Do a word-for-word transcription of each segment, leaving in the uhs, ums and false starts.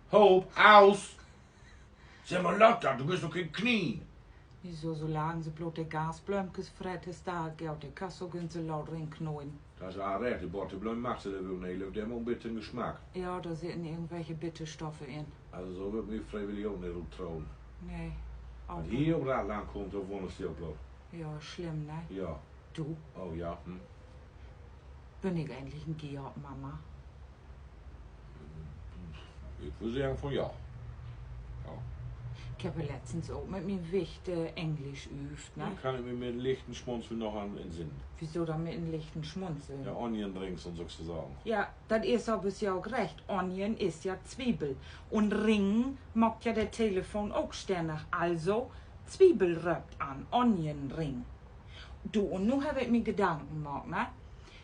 Hoop, aus! Segg mal, Lotta, du büst doch keen Knien. Wieso, solang se bloot de Gasblöömkes freet, is dat goot. De kannst ok in Salat rinknöen. Dat is all recht, de Botterblööm mag se, de will, nee, de hett ok en beten Gesmack. Ja, dor sitten irgendwelke Bitterstoffe in. Also, so wöör ik mi freewillig ok nich ruttroen. Nee. Wenn hier op Radland kummt, dor wunnert se ok bloot. Ja, slimm, ne? Ja. Du? Oh ja, hm. Bün ik egentlich en gode Mama? Ik wull seggen von ja. Ja. Ik heff letztens ok mit mien Wicht, äh, Engelsch öövt, ne? Dor kann ik mi mit en lichten Smunzeln noch an insinnen. Wieso denn mit en lichten Smunzeln? Ja, onion rings un so to seggen. Ja, dat is aver ja ok recht. Onion is ja Zwiebel. Un ringen maakt ja de Telefon ok stännig. Also, Zwiebel röppt an, onion ring. Du, un nu heff ik mi Gedanken maakt, ne?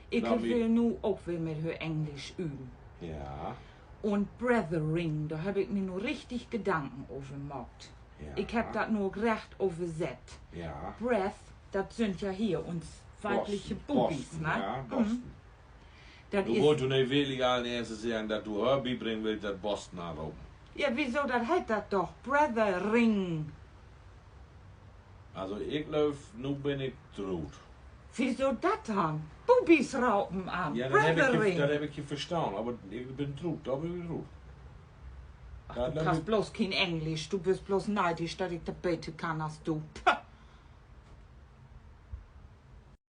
Ik will nu ok weer mit hör Engelsch öven. Ja. Un brother ring, dor heff ik mi nu richtig Gedanken över maakt. Ik heff dat nu ok recht översett. Ja. Breath, dat sünd ja hier uns weibliche Bubis, ne? Dat is, wullt du nu wirklich allen Ernstes seggen, dat du hör bibringen wullt, dat Bosten anropen? Ja, wieso? Dat heet dat doch, brother ring. Also, ik glööv, nu bün ik truut. Wieso dat denn? Bubis ropen an, ja, dat heff ik je verstahn, aver ik bün truut, dor bün ik truut. Ach, du kannst blots keen Engelsch, du büst blots neidisch, dat ik dat beter kann as du.